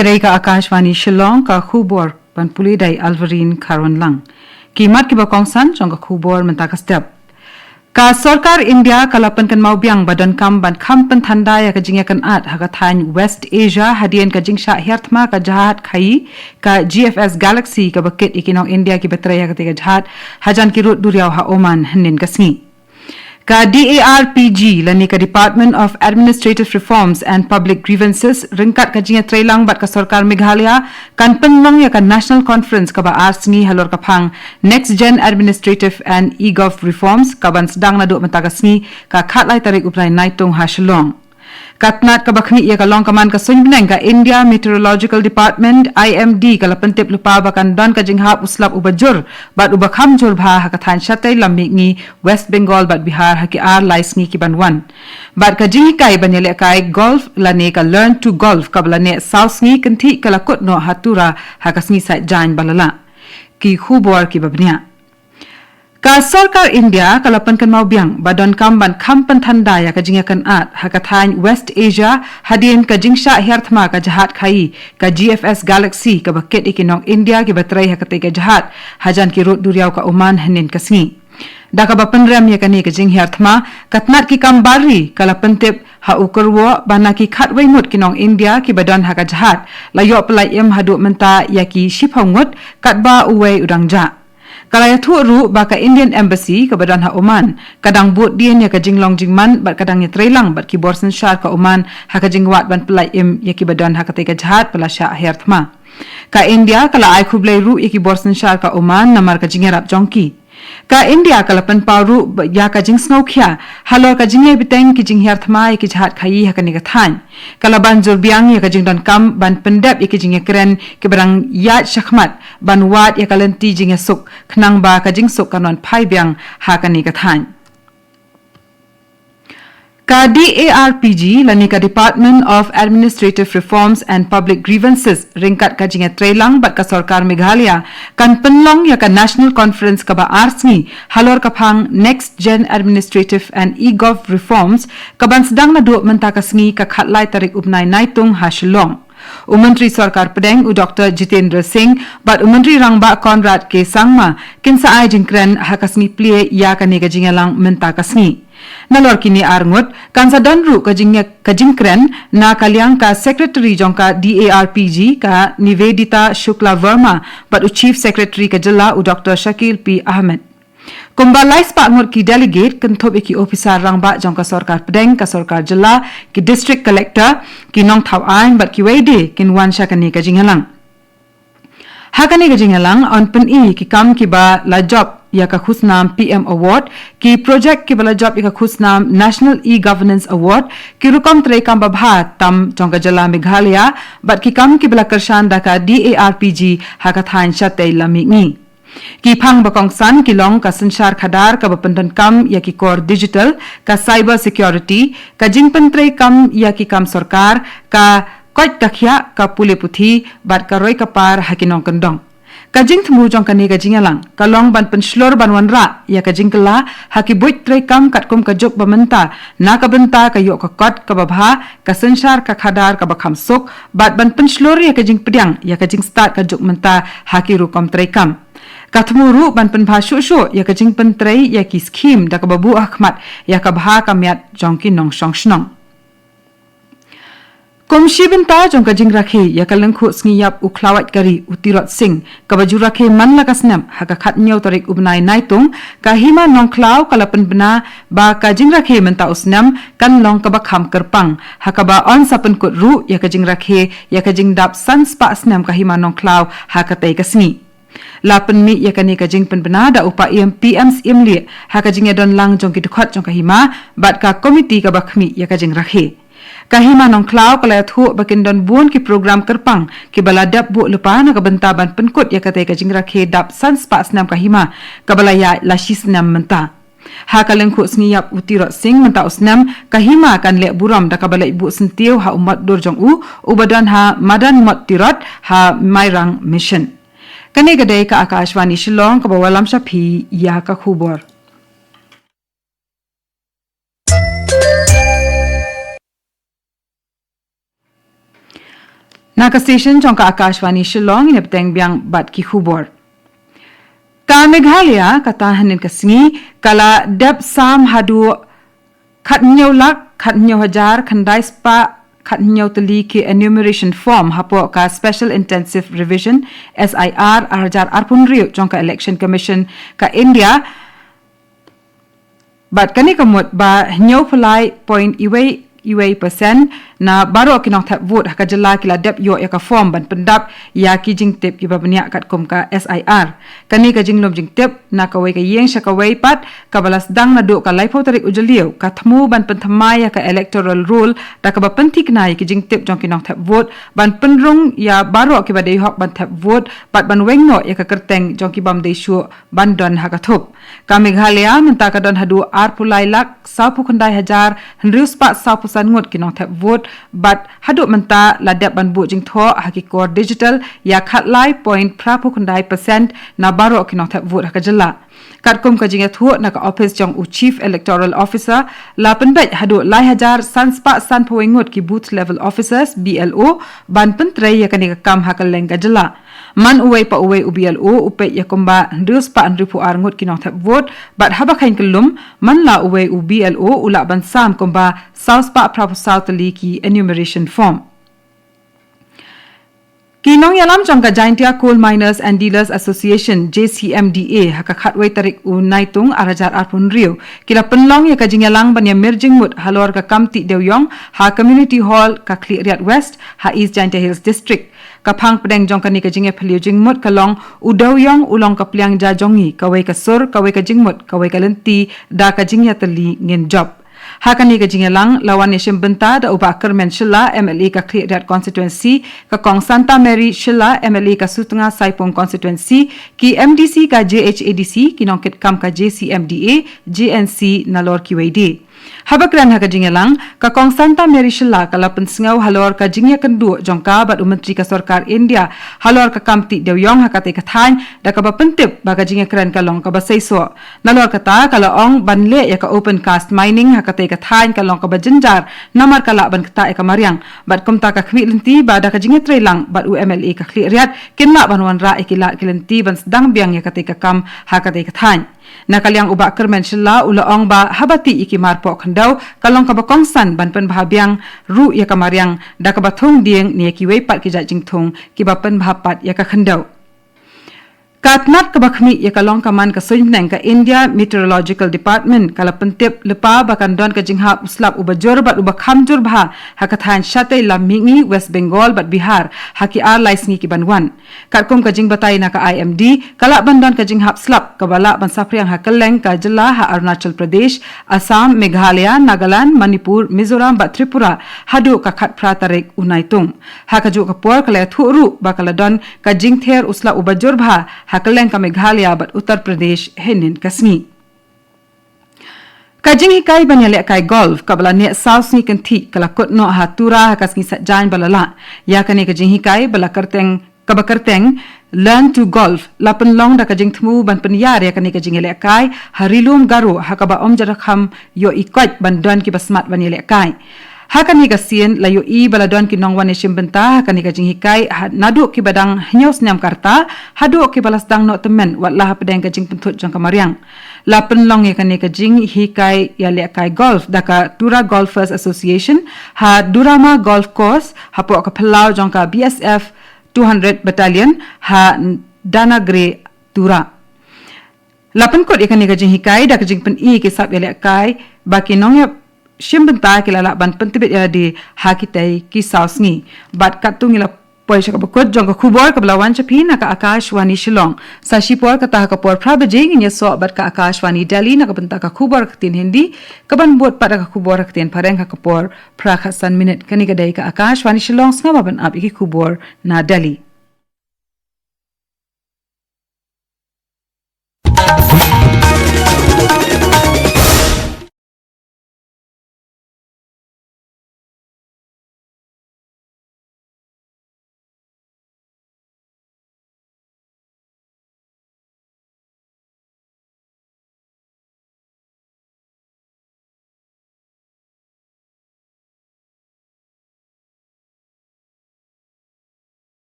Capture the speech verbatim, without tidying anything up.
Ka dei ka Akashvani Shillong, ka khubor ban pule da i Alvarine Kharwanlang. Ki mat kiba kongsan jong ka khubor mynta ka step. Ka sorkar India ka la pynkynmaw biang ba donkam ban kham pynthymmai ïa ka jingïakynad ha ka thaiñ West Asia hadien ka jingshah hiar thma ka jahaj khaïi ka G F S Galaxy kaba kit ïa ki nong India kiba trei ha katei ka jahaj hajan ki rud duriaw ha Oman hynnin ka sngi. Ka D A R P G lane ka Department of Administrative Reforms and Public Grievances ryngkat ka jingïatreilang bad ka sorkar Meghalaya kan pynlong ïa ka National Conference kaba ar sngi halor ka phang Next Gen Administrative and eGov Reforms kaban sdang naduh mynta ka sngi ka khatlai tarik u bnai Naitung ha Shillong. Ka tnat kaba khmih ïa ka long ka man ka suiñ bneng ka India Meteorological Department, I M D, ka la pyntip lypa ba kan don ka jinghap u slap uba jur bad uba kham jur bha ha ka thaiñ shatei lam mihngi West Bengal bad Bihar ha ki ar lai sngi kiban wan. Bad ka jinghikai ban ïalehkai golf lane ka Learn to Golf kaba la neh saw sngi kynthih ka la kut noh ha Tura ha ka sngi Saitjaiñ ba la lah. Ki khubor kiba bniah. Ka sorkar India ka la pynkynmaw biang ba donkam ban kham pynthymmai ïa ka jingïakynad ha ka thaiñ West Asia hadien ka jingshah hiar thma ka jahaj khaïi ka G F S Galaxy kaba kit ïa ki nong India kiba trei ha katei ka jahaj hajan ki rud duriaw ka Oman hynnin ka sngi. Da kaba pynrem ïa kane ka jinghiar thma, ka tnat ki kam bar ri ka la pyntip ha u kyrwoh ba na ki khatwei ngut ki nong India kiba don ha ka jahaj la ïoh pyllait im haduh mynta ïa ki shiphew ngut katba uwei u dang jah. Ka la ïathuh ruh ba ka Indian Embassy kaba don ha Oman ka dang bud dien ïa ka jinglong jingman bad ka dang ïatreilang bad ki bor synshar ka Oman ha ka jingwad ban pyllait im ïa kiba don ha katei ka jahaj ba la shah hiar thma. Ka India ka la ai khublei ruh ïa ki bor synshar ka Oman namar ka jingïarap jong ki. Ka India ka la pynpaw ruh ba ïa ka jingsngewkhia halor ka jingïai bteng ki jinghiar thma ïa ki jahaj khaïi ha kane ka thaiñ. Ka la ban jur biang ïa ka jingdonkam ban pyndep ïa ki jingïakren kiba dang ïaid shakhmat ban wad ïa ka lynti jingïasuk khnang ba ka jingsuk kan wan phai biang ha kane ka thaiñ. Ka D A R P G lane ka Department of Administrative Reforms and Public Grievances ryngkat ka jingïatreilang bad ka sorkar Meghalaya kan pynlong ïa ka National Conference kaba ar sngi halor ka phang Next Gen Administrative and eGov Reforms kaban sdang naduh mynta ka sngi ka khatlai tarik u bnai Naitung ha Shillong. U Myntri Sorkar Pdeng u Doctor Jitendra Singh bad u Myntri Rangbah Conrad K Sangma kin sa ai jingkren ha ka sngi plie ïa kane ka jingïalang mynta ka sngi. Nalor kine ar ngut kan sa don ruh ka jingïa-, ka jingkren na ka liang ka Secretary jong ka D A R P G ka Nivedita Shukla Verma bad u Chief Secretary ka jylla u Doctor Shakil P Ahmed. Kumba lai spah ngut ki delegate kynthup ïa ki ophisar rangbah jong ka sorkar pdeng, ka sorkar jylla, ki district collector, ki nongthaw aiñ bad kiwei de kin wan sha kane ka jingïalang. Ha kane ka jingïalang yn pyni ïa ki kam kiba la jop ïa ka khusnam P M Award, ki project kiba la jop ïa ka khusnam National e-Governance Award, ki rukom treikam babha tam jong ka jylla Meghalaya bad ki kam kiba la kyrshan da ka D A R P G ha ka thaiñ shatei lam mihngi. Ki phang ba kongsan ki long ka synshar khadar kaba pyndonkam ïa ki kor digital, ka cyber security, ka jingpyntreikam ïa ki kam sorkar, ka koit ka khiah, ka pule puthi bad ka roi ka par ha ki nongkyndong. Ka jingthmu jong kane ka jingïalang ka long ban pynshlur ban wanrah ïa ka jingkylla ha ki buit treikam katkum ka juk ba mynta, na ka bynta ka ïoh ka kot kaba bha, ka synshar ka khadar kaba kham suk bad ban pynshlur ïa ka jingpdiang ïa ka jingstad ka juk mynta ha ki rukom treikam. Ka thmu ruh ban pynbha shuh shuh ïa ka jingpyntrei ïa ki skhim da kaba buh ha khmat ïa ka bha ka miat jong ki nongshong shnong. Kum shi bynta jong ka jingrakhe ïa ka lyngkhuh sngi ïap u khlawait ka ri u Tirot Sing kaba ju rakhe man la ka snem ha ka khathynñiew tarik u bnai Naitung, ka Hima Nongkhlaw ka la pynbna ba ka jingrakhe mynta u snem kan long kaba kham kyrpang ha kaba yn sa pynkut ruh ïa ka jingrakhe ïa ka jingdap san spah snem ka Hima Nongkhlaw ha katei ka sngi. La pynmih ïa kane ka jingpynbna da u Paiem P M Syiemlieh ha ka jingïadon lang jong ki dkhot jong ka hima bad ka komiti kaba khmih ïa ka jingrakhe. Ka Hima Nongkhlaw ka la ïathuh ba kin don bun ki program kyrpang kiba la dep buh lypa na ka bynta ban pynkut ïa katei ka jingrakhe dap san spah snem ka hima kaba la ïaid la shi snem mynta. Ha ka lyngkhuh sngi ïap u Tirot Sing mynta u snem, ka hima kan leh burom da kaba leit buh syntiew ha u mot dur jong u uba don ha Madan Mot Tirot ha Mairang Mission. Kane ka dei ka Akashvani Shillong kaba wallam sha phi ïa ka khubor. Na ka station jong ka Akashvani Shillong, ine bteng biang bad ki khubor. Ka Meghalaya, kata hynnin ka sngi, ka la dep sam haduh khathynñiew lak, khathynñiew hajar, khyndai spah, khathynñiew tylli ki enumeration form hapoh ka Special Intensive Revision, S I R, arhajar arphew hynriew jong ka Election Commission ka India. Bad kane ka mut ba hynñiew phew lai point iwei iwei percent na baroh ki nongthep vote ha ka jylla ki la dep ïoh ïa ka form ban pyndap ïa ki jingtip kiba bniah katkum ka S I R. Kane ka jinglum jingtip na kawei ka ïing sha kawei pat, kaba la sdang naduh ka laiphew tarik u Jylliew, ka thmu ban pynthymmai ïa ka electoral roll da kaba pynthikna ïa ki jingtip jong ki nongthep vote, ban pynrung ïa baroh kiba dei hok ban thep vote, bad ban weng noh ïa ka kyrteng jong ki bym dei shuh ban don ha ka thup. Ka Meghalaya mynta ka don haduh arphew lai lak sawphew khyndai hajar hynriew spah sawphew san ngut ki nongthep vote, bad haduh mynta la dep ban buh jingthoh ha ki kor digital ïa khatlai point phraphew khyndai percent na baroh ki nongthep vote ha ka jylla. Katkum ka jingïathuh na ka ophis jong u Chief Electoral Officer, la pynbeit haduh lai hajar san spah sanphew wei ngut ki booth level officers, B L O, ban pyntrei ïa kane ka kam ha kylleng ka jylla. Man uwei pa uwei u B L O u peit ïa kumba hynriew spah hynriewphew ar ngut ki nongthep vote, bad haba kheiñ kyllum, man la uwei u B L O u lah ban sam kumba saw spah phraphew saw tylli ki enumeration form. Ki nongïalam jong ka Jaintia Coal Miners and Dealers Association, J C M D A, ha ka khatwei tarik u Naitung arhajar arphew hynriew, ki la pynlong ïa ka jingïalang ban ïamir jingmut halor ka kam tih dewïong ha Community Hall ka Khliehriat West, ha East Jaintia Hills District. Ka phang pdeng jong kane ka jingïaphylliew jingmut ka long, u dewïong u long ka pliang ja jong ngi, kawei ka sur, kawei ka jingmut, kawei ka lynti, da ka jingïatylli ngin jop. Ha kane ka jingïalang, la wan ïashim bynta da u Bah Kyrmen Shylla, M L A ka Khliehriat Constituency, ka Kong Santa Mary Shylla, M L A ka Sutnga Saipung Constituency, ki M D C ka J H A D C, ki nongkitkam ka J C M D A, J N C, nalor kiwei de. Haba kren ha ka jingïalang, ka Kong Santa Mary Shylla ka la pynsngew halor ka jingïakynduh jong ka bad u Myntri ka Sorkar India halor ka kam tih dewïong ha katei ka thaiñ, da kaba pyntip ba ka jingïakren ka long kaba seisoh. Nalor kata, ka la ong ban leh ïa ka open cast mining ha katei ka thaiñ ka long kaba jynjar, namar ka lah ban ktah ïa ka mariang. Bad kumta ka khmih lynti ba da ka jingïatreilang bad u M L A ka Khliehriat, kin lah ban wanrah ïa ki lad ki lynti ban sdang biang ïa katei ka kam ha katei ka thaiñ. Na ka liang u Bah Kyrmen Shylla u la ong ba haba tih ïa ki mar poh khyndew, ka long kaba kongsan ban pynbha biang ruh ïa ka mariang, da kaba thung dieng ne ïa kiwei pat ki jait jingthung kiba pynbha pat ïa ka khyndew. Ka tnat kaba khmih ïa ka long ka man ka suiñbneng ka India Meteorological Department ka la pyntip lypa ba kan don ka jinghap u slap uba jur bad uba kham jur bha ha ka thaiñ shatei lam mihngi West Bengal bad Bihar ha ki ar lai sngi ki ban wan. Katkum ka jingbatai na ka I M D, ka lah ban don ka jinghap slap kaba lah ban saphriang ha kylleng ka jylla ha Arunachal Pradesh, Assam, Meghalaya, Nagaland, Manipur, Mizoram bad Tripura haduh ka khatphra tarik u Naitung. Ha kajuh ka por ka la ïathuh ruh ba ka la don ka jingther u slap uba jur bha ha kylleng ka Meghalaya bad Uttar Pradesh hynnin ka sngi. Ka jinghikai ban ïalehkai golf kaba la neh saw sngi kynthih ka la kut noh ha Tura ha ka sngi Saitjaiñ ba la lah. Ïa kane ka jinghikai ba la kyrteng, kaba kyrteng Learn to Golf, la pynlong da ka jingthmu ban pynïar ïa kane ka jingïalehkai ha Ri Lum Garo, ha kaba ym jada kham ïohi koit ban don kiba smat ban ïalehkai. Ha kane ka sien la ïohi ba la don ki nongwan ïashim bynta ha kane ka jinghikai, ha, naduh kiba dang hynñiew snem ka rta haduh kiba la sdang noh tymmen, wat la hapdeng ka jingpynthut jong ka mariang. La pynlong ïa kane ka jinghikai ïalehkai golf da ka Tura Golfers Association ha Durama Golf Course, hapoh ka phyllaw jong ka B S F two hundred Battalion ha Danagre, Tura. La pynkut ïa kane ka jinghikai da ka jingpyni ki sap ïalehkai ba ki nongïashim bynta ki la lah ban pyntbit ïalade ha kitei ki saw sngi. Bad katto ngi la poi sha kaba kut jong ka khubor kaba la wan sha phi na ka Akashvani Shillong. Sa shipor kata ha ka por phra baje ngin ïasoh bad ka Akashvani Delhi na ka bynta ka khubor ha ka ktien Hindi, kaban bud pat da ka khubor ha ka ktien Phareng ha ka por phra khatsan minit. Kane ka dei ka Akashvani Shillong, sngap ban ap ïa ki khubor na Delhi.